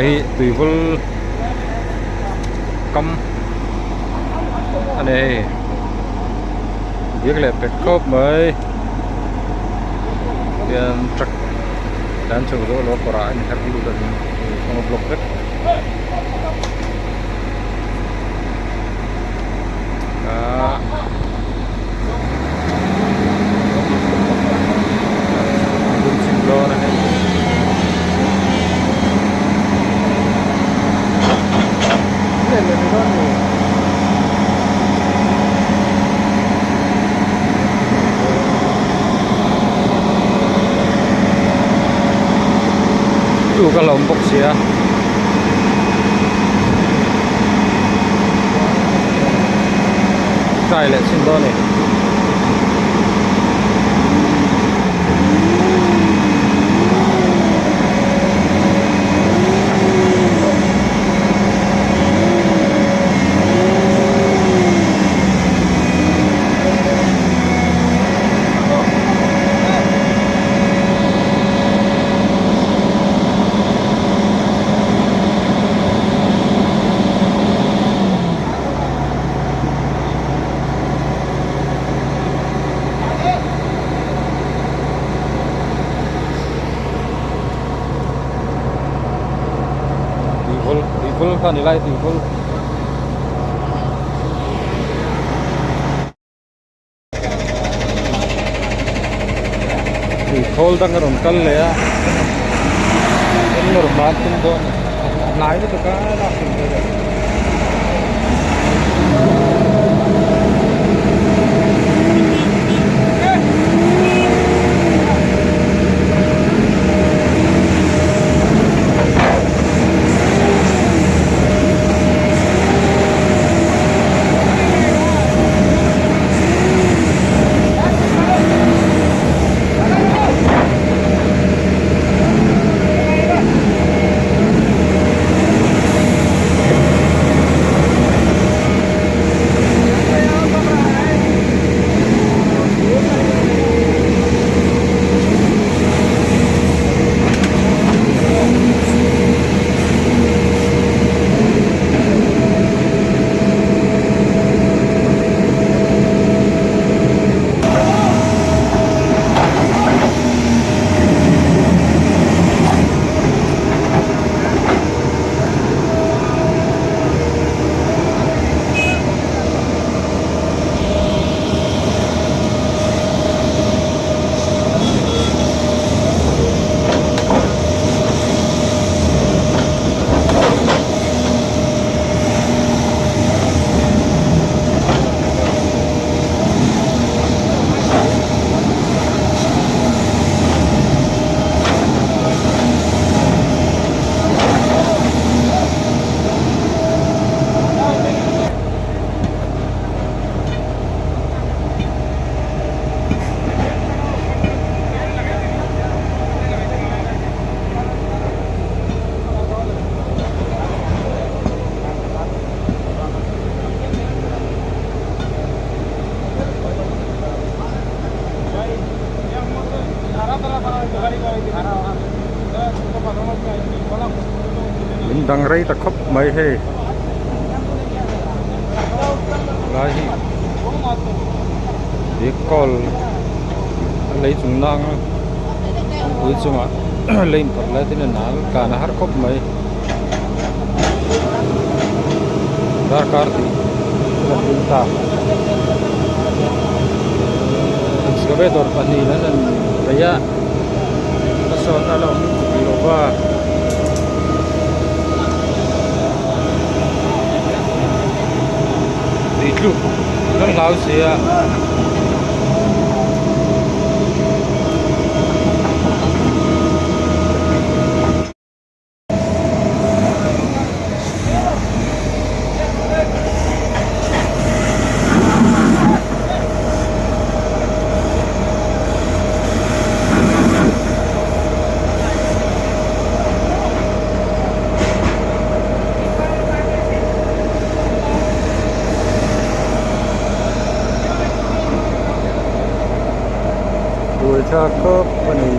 hi tuivul kam a ni hei biak leh pek khawp mai hian truck tlan chho zawh lo kawrah a inher lut a ni kawng a block vek. Tluk a hlauhawm bawk si a. Try leh chhin dawn a ni. Tuivul tuivul kha ni lai tuivul. Tui khawl dang a rawn kal leh a an nawr hman tum dawn a hnai lutuk a lak tum dawn a. Min dang rei ta khawp mai hei lai hi bikkawl a lei chung nang a kawngpui chungah lei inpawlh lai te hian a tlan a har khawp mai. Darkar tih a pung ta excavator pahnihin an rawn bei a hmasawnna la awm lo va. Tui tluk kan hlau si a. Buaithlak khawp a ni.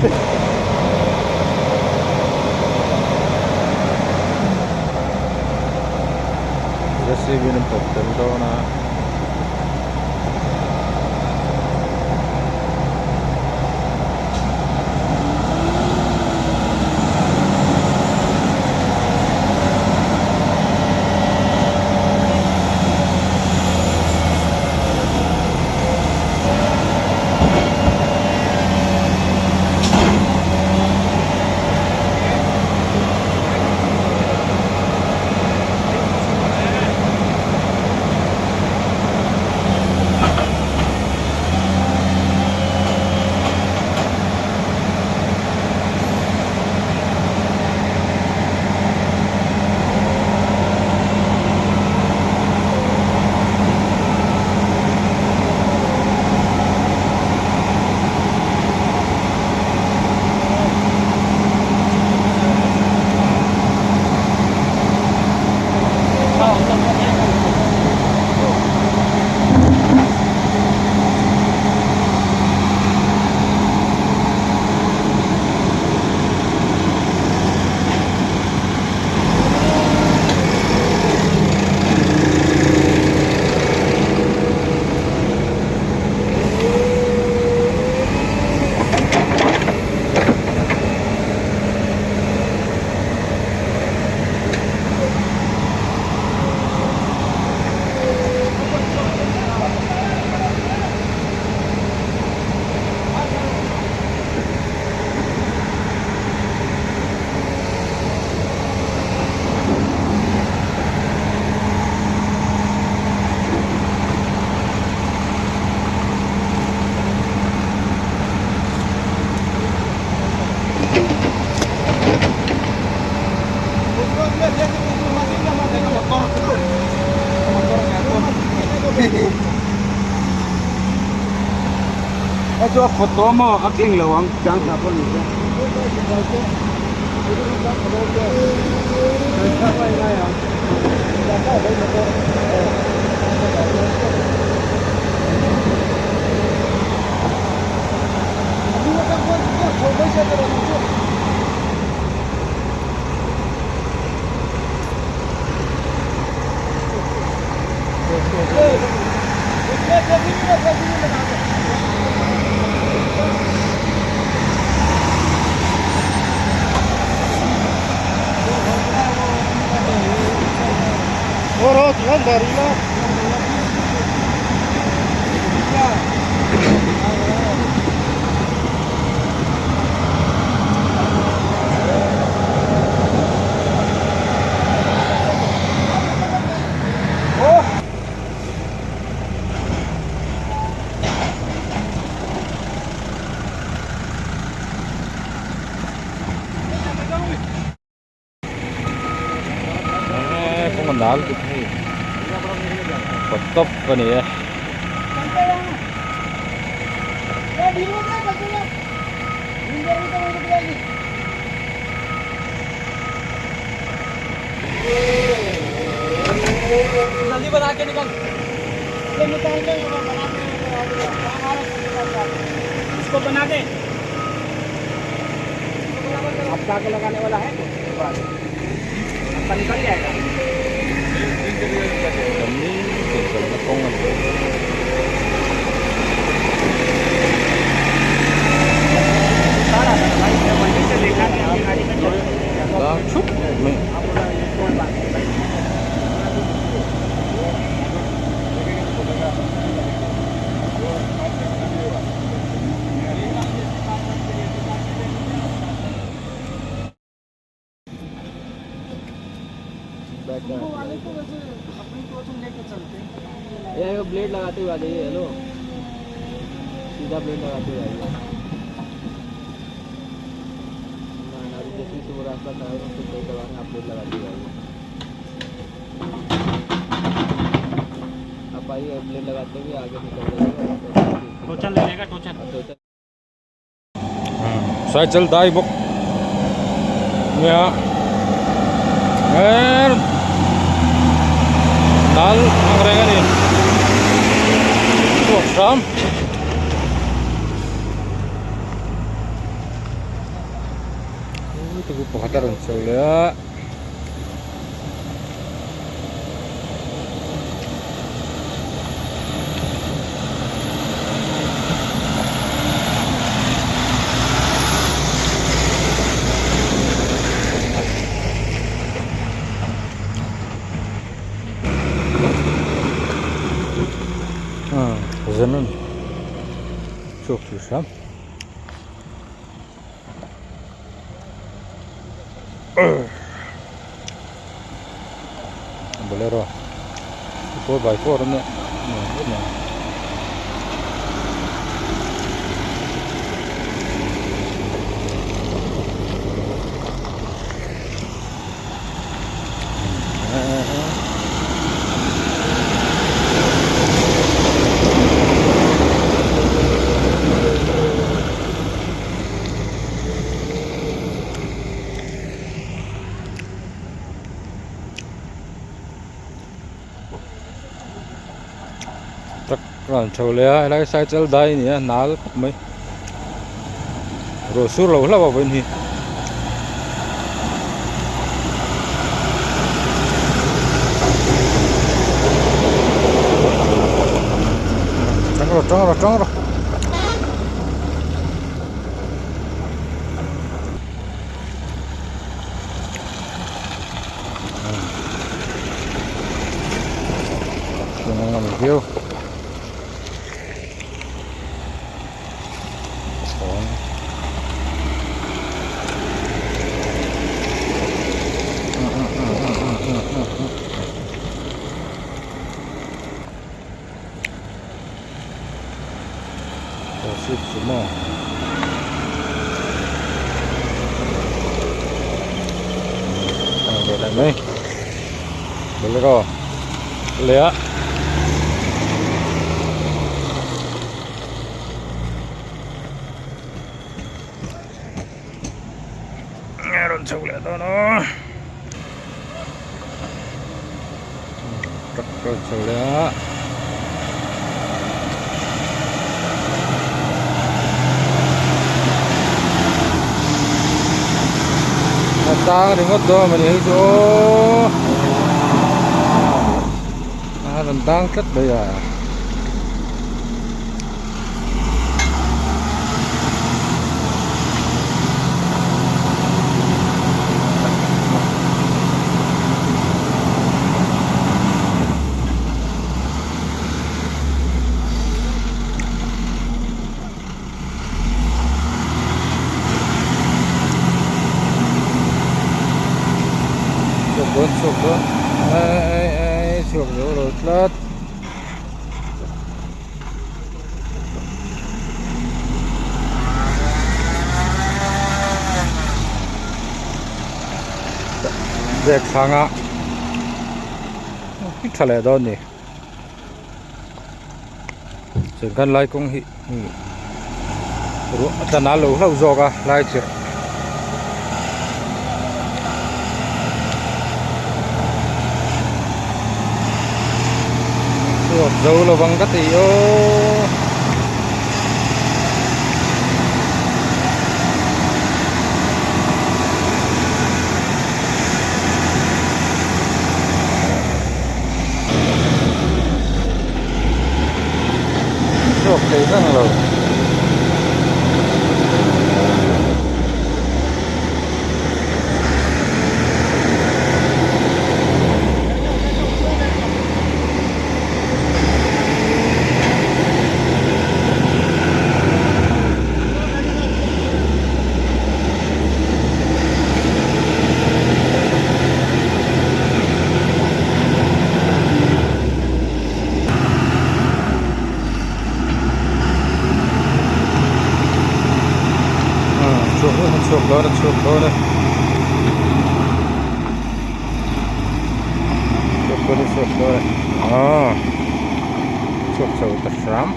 J C B in an pawt tel dawn a. Kawng a nal tuk hei kawt tawp a ni e. Kan nitin kalna kawng a ni. Tlang thup mai. ये blade लगाते हुए आ जाइए hello सीधा blade लगाते हुए आइए ना ना अभी जैसे जैसे वो रास्ता खराब है उसको सही करवाना आप ब्लेड लगाते हुए आइए आप आइए ब्लेड लगाते हुए आगे निकल जाइए टोचन ले लेगा टोचन टोचन Cycle dai bawk nia dal ang reng a ni chhuak hram. Pakhat a rawn chho leh a. Zenon chhuak thei hram. Bolero 4x4 a nia nuam em em. Truck a rawn chho leh a helai cycle dai a ni a nal khawp mai ruah sur lo hlauh a vawiin hi. Tang rawh tang rawh tang rawh. Viu. Sumo. Về lại mấy. Bolero. Leh a. A rawn chho leh dawn aw. Truck rawn chho leh a. A tang ringawt dawn a ni hei chu aw. A rawn tang tlat mai a. Chhuak dawn chhuak dawn ai ai ai chhuak zo lo tlat. Bag hranga tha leh dawn ni chuan khan lai kawng hi ruah a tla nal lo hlauh zawk a lai chirh. Chhuak zo lovang ka ti aw. Chhuak thei reng lo. Chhuak dawn a chhuak dawn a chhuak dawn a chhuak dawn a chhuak dawn a aaa chhuak chho ta hram.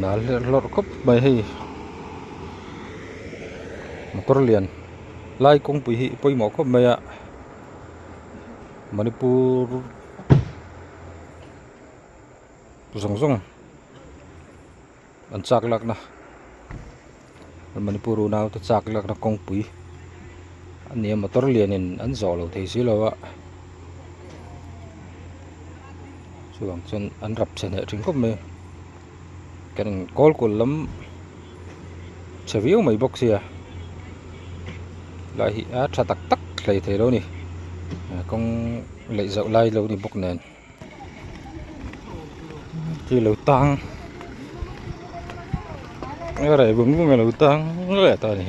Nal hlawrh hlawrh khawp mai hei motor lian lai kawngpui hi pawimawh khawp mai a Manipur zawng zawng. an chak lakna Manipur unau te chak lakna kawngpui a ni a motor lianin an zawh lo thei si lo a chuvang chuan an rap chhe hneh thin khawp mai kan in kawl kulh lam chhe viau mai bawk sia lai hi a tha tak tak hlei thei lo a ni kawng leih zauh lai lo ni bawk nen. Khi lo tang a reh vung vung a lo tang leh ta a ni.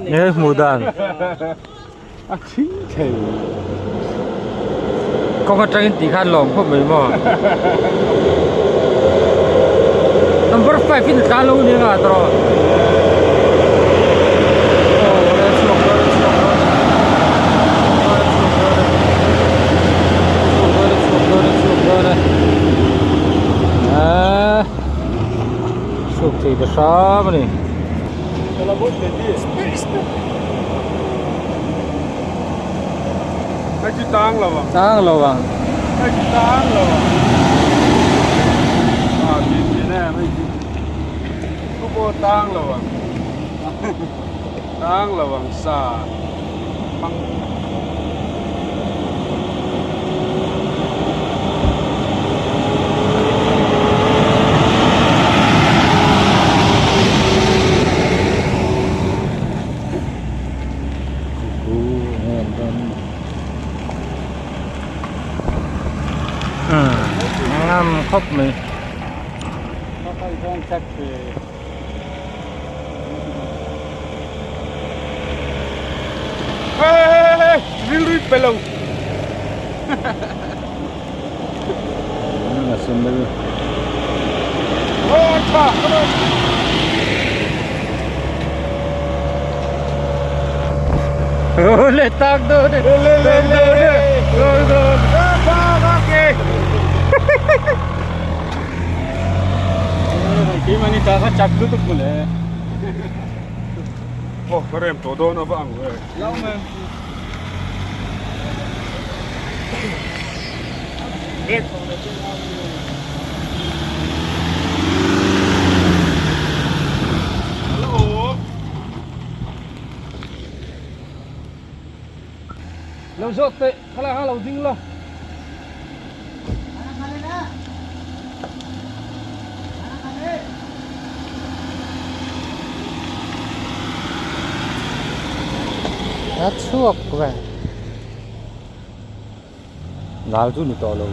Nge hmuh dan a thing thei kawng atangin tih khan lawm khawp mai maw number 5 in tlan lo ni nga tawh chhuak thei ta hram a ni. Tang lo ang. Tang lo ang. Tang lo ang. À, gì gì nè, mấy gì. Cô tang lo ang. Tang lo ang sa. Mang Ngam khawp mai. Hey, hey, hey, ril pe lo. A sen deuh. Oh, tha, come on. Le tak do le Le le le le. Go go. Ba ba ke. Khi mani ta kha chak lu tuk mule. Oh, ka rem to do na ba ang we. Lau man. Break. Hello. Lo zawk teh khala kha lo ding lo. A chhuak ve nal chu ni tawh lo.